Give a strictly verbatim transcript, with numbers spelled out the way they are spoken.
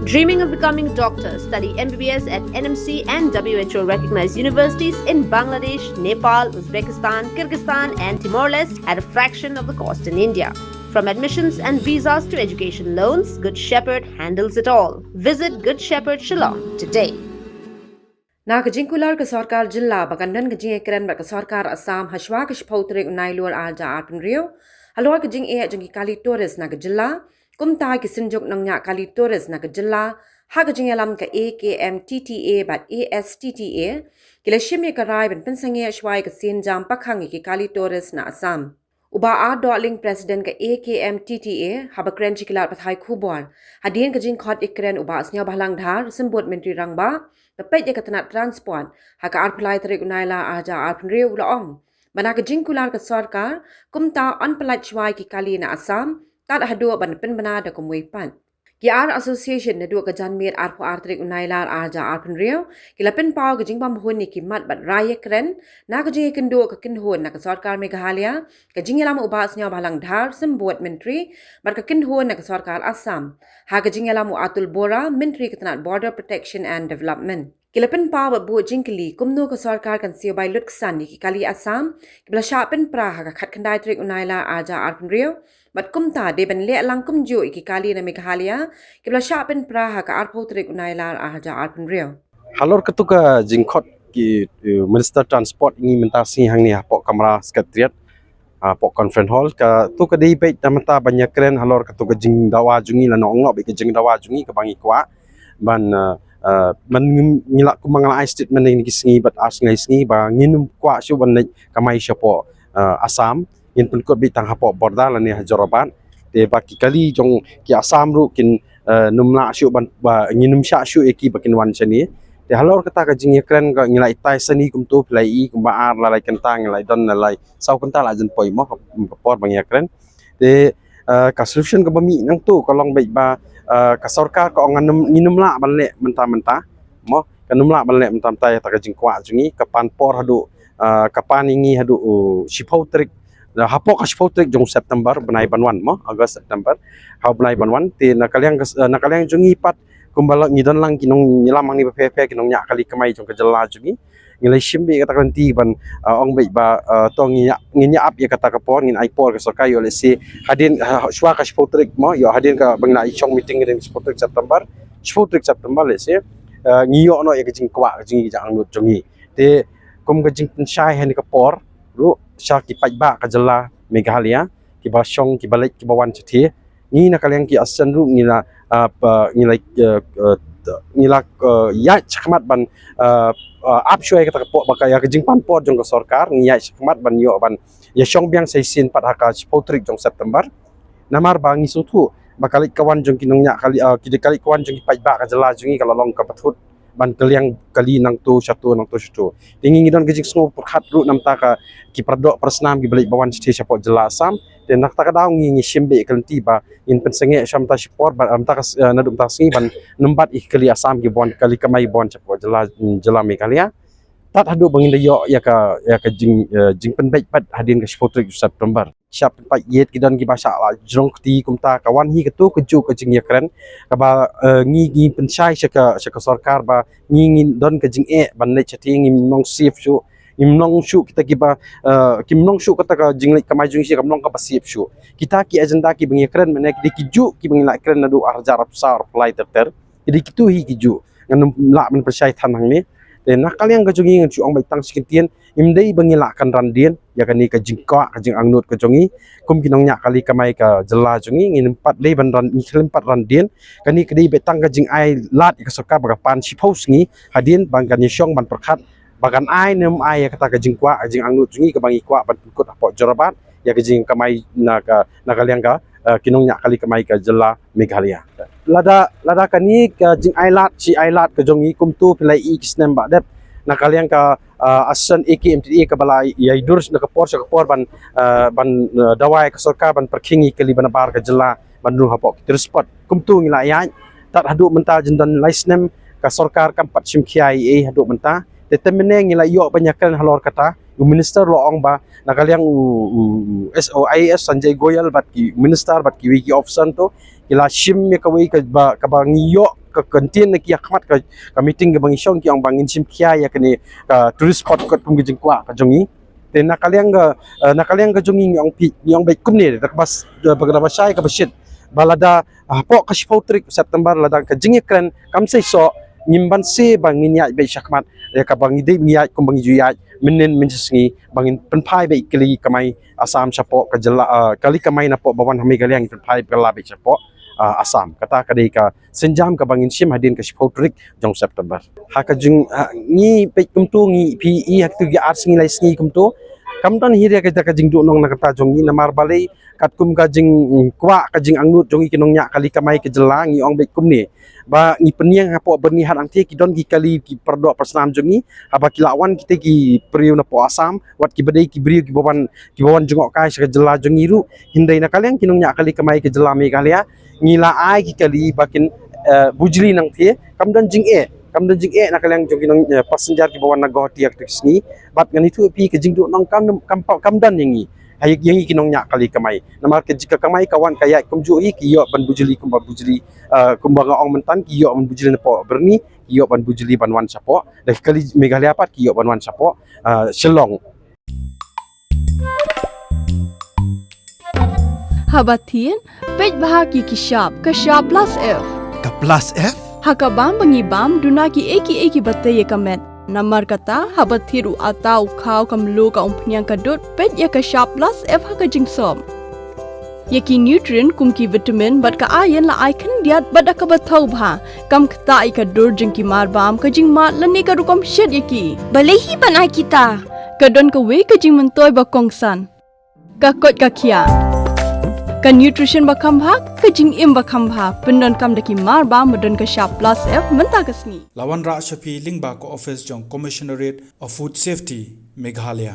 Dreaming of becoming a doctor? Study M B B S at N M C and W H O recognized universities in Bangladesh, Nepal, Uzbekistan, Kyrgyzstan, and Timor Leste at a fraction of the cost in India. From admissions and visas to education loans, Good Shepherd handles it all. Visit Good Shepherd Shillong today. Na ka jingkular ka sorkar jylla ba kan don ka jingïakren bad ka sorkar Assam hashwa ka shiphew tarik u Nailur arhajar arphew hynriew halor ka jingeh jong ki kali tourist na ka jylla, kumta ki synjuk nongñiah kali tourist na ka jylla ha ka jingïalam ka A K M T T A bad A S T T A ki la shim ïa ka rai ban pynsangeh shwa ïa ka sienjam pakhang ïa ki kali tourist na Assam. U Bah Ardohling, President ka A K M T T A, haba kren sha ki lad pathai khubor hadien ka jingkhot ïakren u Bah Sniawbhalang Dhar, Symbud Myntri Rangbah, ba peit ïa ka tnat transport ha ka arphew lai tarik u Nailur arhajar arphew hynriew, u la ong ba na ka jingkular ka sorkar, kumta yn pyllait shwa ïa ki kali na Assam tad haduh ban pynbna da kumwei pat. Ki ar association naduh ka janmiet arphew ar tarik u Nailur arhajar arphew hynriew ki la pynpaw ka jingbymhun ïa ki mat bad rai ïakren na ka jingïakynduh ka kynhun na ka sorkar Meghalaya, ka jingïalam u Bah Sniawbhalang Dhar, Symbud Myntri, bad ka kynhun na ka sorkar Assam ha ka jingïalam u Atul Bora, Myntri ka tnat Border Protection and Development. Ki la pynpaw bad buh jingkylli kumno ka sorkar kan siew bai lutksan ïa ki kali Assam kiba la shah pynpra ha ka khatkhyndai tarik u Nailur arhajar arphew hynriew, bad kumta dei ban leh lang kumjuh ïa ki kali na Meghalaya kiba la shah pynpra ha ka arphew tarik u Nailur arhajar arphew hynriew. Halor katu ka jingkhot ki, eh, Minister Transport ngi mynta sngi hangne hapoh kamra Secretariat, hapoh Conference Hall, katu ka dei beit namar ban ïakren halor katu ka jingdawa jong ngi, lane ong noh beit ka jingdawa jong ngi kaba ngi kwah ban, eh, eh, ban ngi, ngi la, kumba nga la ai statement ha kine ki sngi bad ar sngi lai sngi ba ngin ym kwah shuh ban leit kamai shapoh, eh, Assam, ngin pynkut beit tang hapoh border lane ha Jorabat. Te ba ki kali jong ki Assam ruh kin, eh, nym lah shuh ban, ba ngin ym shah shuh ïa ki ba kin wan shane. Te halor kata ka jingïakren ka ngi la ïatai shane kumto, phi la i kumba ar la lai kynta, ngi la don la lai saw kynta la jan poi mo ka, ka por ba ngi ïakren. Te, eh, ka solution kaba mih nangto ka long beit ba, eh, ka sorkar ka ong ngin ym, ngin ym lah ban leh mynta mynta mo, kan ym lah ban leh mynta mynta ïa kata ka jingkwah jong ngi, ka pan por haduh, eh, ka pan ïa ngi haduh, uh, shiphew tarik, hapoh ka shiphew tarik jong September, bnai ban wan mo, August, September, ha u bnai ban wan. Te na ka liang ka, eh, na ka liang jong ngi pat, kumba la ngi don lang ki nongïalam hangne bapher bapher, ki nongñiah kali kamai jong ka jylla jong ngi, ngi la shim beit ïa kata ka lynti ban, eh, ong beit ba, eh, to ngin ïa, ngin ïa ap ïa kata ka por, ngin ai por ka sorkar ïoh lehse hadien, ha, shuwa ka shiphew tarik mo, ïoh hadien kaba ngi la ïa shong meeting hadien shiphew tarik September, shiphew tarik September lehse, eh, ngi ïoh noh ïa ka jingkwah ka jong ngi, ka jingangnud jong ngi. Te kum ka jingpynshai ha kane ka por ruh sha ki paidbah ka jylla Meghalaya, kiba shong, kiba leit, kiba wan shathie, ngi na ka liang ki association ruh ngi la, ah, pa, ngi la, eh, eh, ngi la, eh, ïaid shakhmat ban, eh, eh, ap shuwa ïa kata ka por, ba ka, ïa ka jingpan por jong ka sorkar, ngi ïaid shakhmat ban ïoh ban ïa shong biang sa shisien pat ha ka shiphew tarik jong September. Namar ba ngi sngewthuh ba ka leit ka wan jong ki nongñiah kali, eh, ki, ka leit ka wan jong ki paidbah ka jylla jong ngi ka la long kaba thut ban kylliang kali nangto shato, nangto shato. Te ngi, ngi don ka jingsngew pyrkhat ruh na bynta ka, ki paradoh parasnam kiba leit ba wan shathie shapoh jylla Assam. Te na kata ka daw ngi, ngi shim beit ka lynti ba ngin pynsangeh sha mynta shipor, ba mynta ka s-, eh, naduh mynta ka sngi ban nym bat ïa ki kali Assam kiba wan, kali kamai ba wan shapoh jylla, mm, jylla Meghalaya. Tad haduh ba ngin da ïoh ïa ka, ïa ka jing, eh, jingpynbeit pat hadien ka shiphew tarik September. Shah pynpait ïeit, ki don kiba shah la jrong kti, kumta ka wan hi kato kajuh ka jingïakren kaba, eh, ngi, ngi pynshai sha ka, sha ka sorkar ba ngi, ngi don ka jingeh ban leit shathie, ngim long safe shuh, ngim long shuh kita kiba, eh, kim long shuh kata ka jingleit kamai jong ngi, kam long kaba safe shuh. Kita ki agenda kiba ngi ïakren mynne ki dei kijuh kiba ngi la ïakren naduh arhajar arphew saw, arphew lai ter ter. Ki dei kito hi kijuh. Ngan ym lah ban pynshai than hangne. Te na ka liang ka jong ngi ngan shu ong beit tang shi kyntien, ym dei ba ngi lah kan ran dien ïa kane ka jingkwah, ka jingangnud ka jong ngi kum ki nongñiah kali kamai ka jylla jong ngi. Ngim pat dei ban ran, ngim pat ran dien. Kane ka dei beit tang ka jingai lad ïa ka sorkar ba ka pan shiphew sngi hadien ba kan ïa shong ban pyrkhat ba kan ai ne ym ai ïa kata ka jingkwah, ka jingangnud jong ngi kaba ngi kwah ban pynkut hapoh Jorabat ïa ka jingkamai na ka, na ka liang ka, eh, ki nongñiah kali kamai ka jylla Meghalaya. Lada, lada kane ka jingai lad, shi ai lad ka jong ngi kumto phi la i ki snem ba dep, na ka liang ka, eh, association A K M T T A kaba la ïai dur na ka por sha ka por ban, eh, ban, eh, dawa ïa ka sorkar ban pyrkhing ïa ki kali ba nabar ka jylla ban rung hapoh ki tourist spot. Kumto ngi la ïaid tad haduh mynta, jin don lai snem ka sorkar kam pat shim khia ei ei haduh mynta. Te te mynne ngi la ïoh ban ïakren halor kata, u minister u la ong ba na ka liang u, u, u S O I A S Sanjay Goyal bad ki minister bad kiwei ki officer to ki la shim ïa kawei kaba, kaba ngi ïoh ka ktien na ki ïa khmat ka, ka meeting kaba ngi shong ki ong ba ngin shim khia ïa kane ka tourist spot kot kum ka jingkwah ka jong ngi. Te na ka liang ka, eh, na ka liang ka jong ngi ngi ong phi, ngi ong beit kumne da kaba s-, da kaba shai kaba shit. Ba lada, ah, hapoh ka shiphew tarik September lada ka jingïakren kam seisoh, ngim banse ba ngin ïaid beit shakhmat ïa kaba ngi dei ngi ïaid kumba ngi ju ïaid mynnin mynshisngi ba ngin pynphai beit kali kamai Assam shapoh ka jylla, ah, kali kamai napoh ba wan ha Meghalaya ngin pynphai ba la beit shapoh, ah, Assam. Kata ka dei ka sienjam kaba ngin shim hadien ka shiphew tarik jong September. Ha ka jing, ha, ngi peit kumto ngi phi i ha kito ki ar sngi lai sngi kumto. Kam don hi re ka, ka jingduh nong na kata jong ngi namar balei katkum ka jingkwah ka jingangnud jong ngi ki nongñiah kali kamai ka jylla ngi ong beit kumne. Ba ngi pynïeng hapoh Byrni Hat Angthie ki don ki kali ki pyrdoh pyrsnam jong ngi. Haba ki la wan kita ki briew napoh Assam, wat ki ba dei ki briew ki ba wan, ki ba wan jngoh kai sha ka jylla jong ngi ruh. Hynrei na ka liang ki nongñiah kali kamai ka jylla Meghalaya, ngi la ai ki kali ba kin, eh, bujli nangthie, kam don jingeh, kam don jingeh na ka liang jong ki nong, eh, passenger ki ba wan na Guwahati ha kito ki sngi. Bad ngan ïathuh phi ka jingduh nong kam, kam, kam don ïa ngi. Ha ïa ngi ki nongñiah kali kamai. Namar ka jingka kamai ka wan ka ïaid kumjuh hi ki ïoh ban bujli kumba bujli, eh, kumba nga ong myntan ki ïoh ban bujli napoh Byrni, ki ïoh ban bujli ban wan shapoh. Da ki kali Meghalaya pat ki ïoh ban wan shapoh, eh, Shillong. Haba thied, peit bha ki ki shap, ka shap plus F. Ka plus F? Ha ka bam ba ngi bam, duna ki ei ki ei ki ba tei ïa ka met. Namar kata, haba thied u ata u khaw ka mluh ka umphniang ka dud, peit ïa ka shap plus F ha ka jingsop. Ïa ki nutrient kum ki vitamin bad ka iron la ai khyndiat bad da kaba thaw bha. Kam ktah ïa ka dur jong ki mar bam, ka jingmad lane ka rukom shet ïa ki. Balei hi ban ai kita? Ka don kawei ka jingmyntoi ba kongsan. Ka koit ka khiah. Ka nutrition ba kham bha, ka jingim ba kham bha. Pyndonkam da ki mar bam ba don ka shap plus F mynta ka sngi. La wanrah sha phi lyngba ka office jong Commissionerate of Food Safety, Meghalaya.